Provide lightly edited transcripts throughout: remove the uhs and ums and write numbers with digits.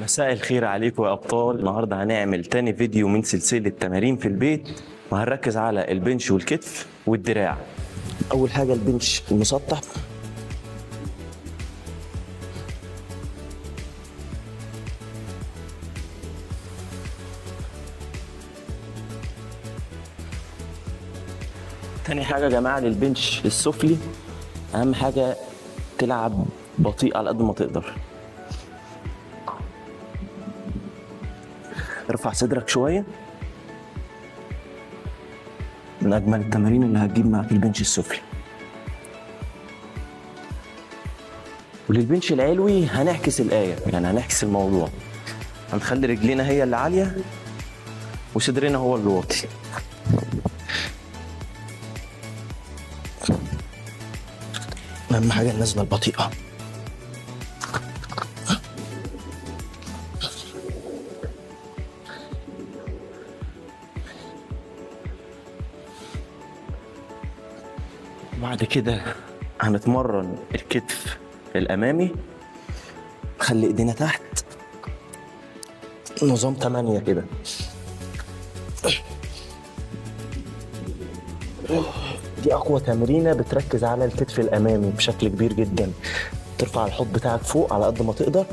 مساء الخير عليكم يا ابطال. النهارده هنعمل تاني فيديو من سلسلة تمارين في البيت، وهنركز على ال bench والكتف والدراع. اول حاجة ال bench المسطح. تاني حاجة يا جماعة لل bench السفلي، اهم حاجة تلعب بطيء على قد ما تقدر. ارفع صدرك شوية. من اجمل التمارين اللي هتجيب معاك ال bench السفلي. ولل bench العلوي هنعكس الايه، يعني هنعكس الموضوع، هنخلي رجلينا هي اللي عالية وصدرنا هو اللي واطي. اهم حاجة النزله البطيئة. بعد كده هنتمرن الكتف الامامي. خلي ايدينا تحت، نظام 8 كده. دي اقوى تمرينه بتركز على الكتف الامامي بشكل كبير جدا. ترفع الحوض بتاعك فوق على قد ما تقدر.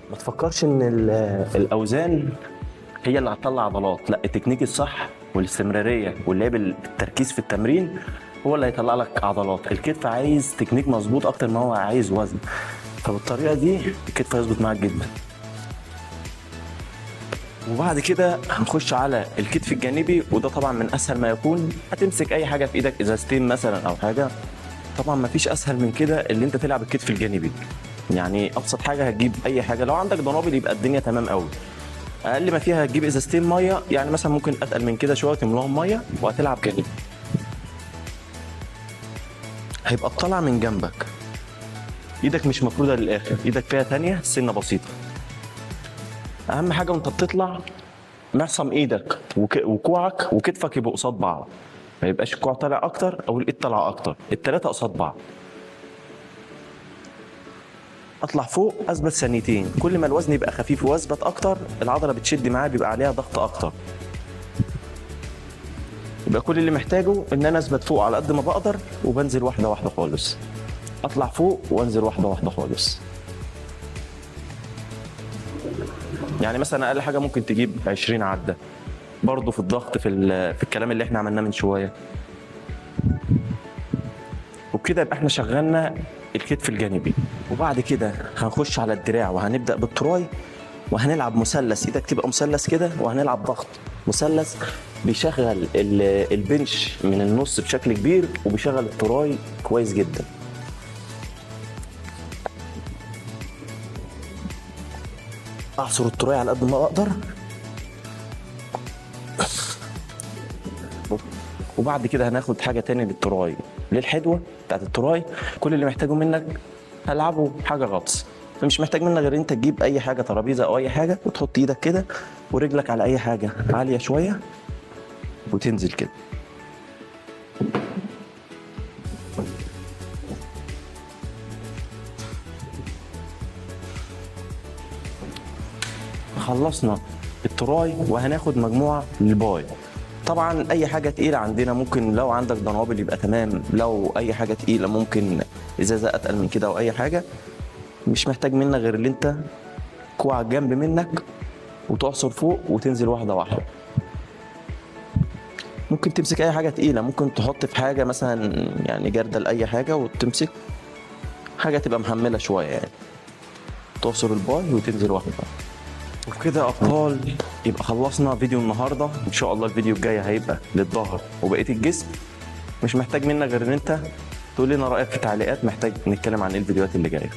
ما تفكرش ان الاوزان هي اللي هتطلع عضلات، لا، التكنيك الصح والاستمرارية واللعب التركيز في التمرين هو اللي هيطلع لك عضلات. الكتف عايز تكنيك مظبوط اكتر ما هو عايز وزن، فبالطريقه دي الكتف هيظبط معاك جدا. وبعد كده هنخش على الكتف الجانبي، وده طبعا من اسهل ما يكون. هتمسك اي حاجة في ايدك، ازازتين مثلا او حاجة. طبعا مفيش اسهل من كده اللي انت تلعب الكتف الجانبي. يعني ابسط حاجة هتجيب اي حاجة، لو عندك دنابل يبقى الدنيا تمام قوي. اقل ما فيها هتجيب ازازتين مية، يعني مثلا ممكن اتقل من كده شوية تملاهم مية وهتلعب جانبي. هيبقى الطلع من جنبك، ايدك مش مفروده للاخر، ايدك فيها تانية سنة بسيطة. اهم حاجة وانت بتطلع معصم ايدك وكوعك وكتفك يبقوا قصاد بعض، ما يبقاش الكوع طالع اكتر او الايد طالعه اكتر، الثلاثة قصاد بعض. اطلع فوق اثبت ثانيتين، كل ما الوزن يبقى خفيف واثبت اكتر العضلة بتشد معاه، بيبقى عليها ضغط اكتر. يبقى كل اللي محتاجه ان انا اثبت فوق على قد ما بقدر وبنزل واحدة واحدة خالص. اطلع فوق وانزل واحدة واحدة خالص. يعني مثلا اقل حاجة ممكن تجيب 20 عده برضه في الضغط في الكلام اللي احنا عملناه من شوية. وبكده يبقى احنا شغلنا الكتف الجانبي. وبعد كده هنخش على الدراع، وهنبدا بال tri، وهنلعب مثلث. ايدك تبقى مثلث كده، وهنلعب ضغط مثلث بيشغل ال bench من النص بشكل كبير، وبيشغل ال tri كويس جدا. اعصر ال tri على قد ما اقدر. وبعد كده هناخد حاجة تاني لل tri، للحدوه بتاعت ال tri. كل اللي محتاجه منك هلعبه حاجة غطس، فمش محتاج منك غير انت تجيب اي حاجة، ترابيزة او اي حاجة، وتحط ايدك كده ورجلك على اي حاجة عالية شوية وتنزل كده. خلصنا ال tri وهناخد مجموعة لل bi. طبعا اي حاجة تقيلة عندنا، ممكن لو عندك دنابل يبقى تمام، لو اي حاجة تقيلة ممكن ازازة اتقل من كده او اي حاجة. مش محتاج منك غير اللي انت كوعك جنب منك وتعصر فوق وتنزل واحدة واحدة. ممكن تمسك اي حاجة تقيلة، ممكن تحط في حاجة مثلا يعني جردل اي حاجة وتمسك حاجة تبقى محمله شوية، يعني تعصر ال bi وتنزل واحدة واحدة. وبكده يا ابطال يبقى خلصنا فيديو النهارده. ان شاء الله الفيديو الجاي هيبقى للظهر وبقية الجسم. مش محتاج منك غير ان انت تقول لنا رايك في التعليقات، محتاج نتكلم عن ايه الفيديوهات اللي جاية.